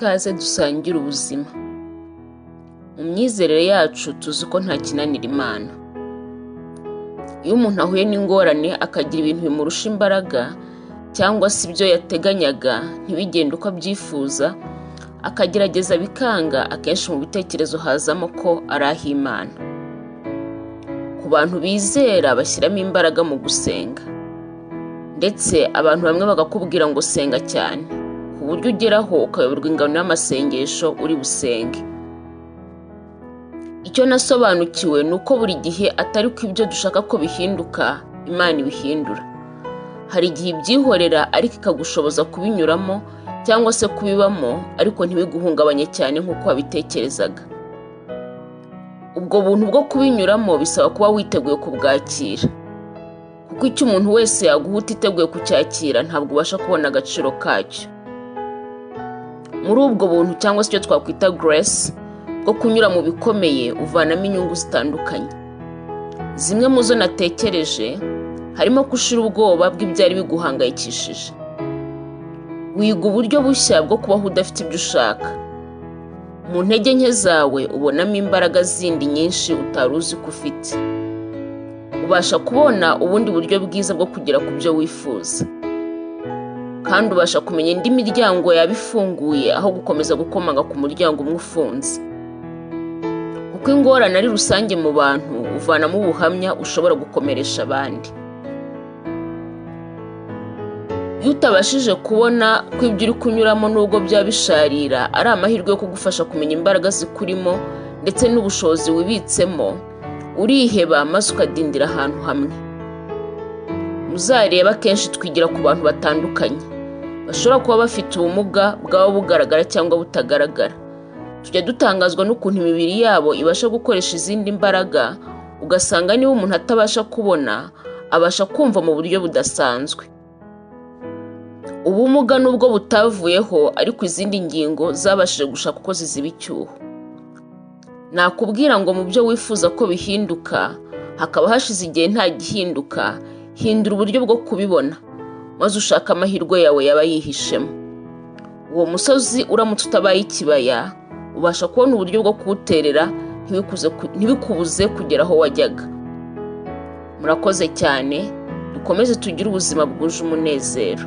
Ikaze dusangire ubuzima. Mu myizerere yacu tuzi ko nta kinanira Imana. Iyo umuntu ahuye n'ingorane, akagira ibintu bimurusha imbaraga, cyangwa se ibyo yateganyaga ntibigende uko abyifuza, akagerageza bikanga, akenshi mu bitekerezo hazamo ko ari ah'Imana. Ku bantu bizera, bashyiramo imbaraga mu gusenga, ndetse abantu bamwe bakakubwira ngo senga cyane, ku buryo ugeraho ukayoberwa ingano y'amasengesho uri busenge. Icyo nasobanukiwe ni uko buri gihe atari ko ibyo dushaka ko bihinduka Imana ibihindura. Hari igihe ibyihorera, ariko ikagushoboza kubinyuramo cyangwa se kubibamo, ariko ntibiguhungabanye cyane nk'uko wabitekerezaga. Ubwo buntu bwo kubinyuramo bisaba kuba witeguye kubwakira, kuko icyo umuntu wese yaguha utiteguye kucyakira, ntabwo ubasha kubona agaciro kacyo. Muri ubwo buntu, cyangwa se icyo twakwita grace, bwo kunyura mu bikomeye, uvanamo inyungu zitandukanye. Zimwe mu zo natekereje harimo gushira ubwoba bw'ibyari biguhangayikishije, wiga uburyo bushya bwo kubaho udafite ibyo ushaka. Mu ntege nke zawe ubonamo imbaraga zindi nyinshi utari uzi ko ufite. Ubasha kubona ubundi buryo bwiza bwo kugera ku byo wifuza, kandi ubasha kumenya indi miryango yaba ifunguye aho gukomeza gukomanga ku muryango umwe ufunze. Kuko ingorane ari rusange mu bantu, uvanamo ubuhamya ushobora gukomeresha abandi. Iyo utabashije kubona ko ibyo uri kunyuramo, nubwo byaba bisharira, ari amahirwe yo kugufasha kumenya imbaraga zikurimo ndetse n'ubushobozi wibitsemo, uriheba maze ukadindira ahantu hamwe. Muzareba, akenshi twigira ku bantu batandukanye bashobora kuba bafite ubumuga, bwaba bugaragara cyangwa butagaragara. Tujya dutangazwa n'ukuntu imibiri yabo ibasha gukoresha izindi mbaraga, ugasanga niba umuntu atabasha kubona, abasha kumva mu buryo budasanzwe. Ubumuga nubwo butavuyeho, ariko izindi ngingo zabashije gushaka uko ziziba icyuho. Nakubwira ngo mu byo wifuza ko bihinduka hakaba hashize igihe nta gihinduka, hindura uburyo bwo kubibona, maze ushake amahirwe yawe yaba yihishemo. Uwo musozi uramutse utabaye ikibaya, ubasha kubona uburyo bwo kuwuterera ntibikubuze kugera aho wajyaga. Murakoze cyane, dukomeze tugire ubuzima bwuje umunezero.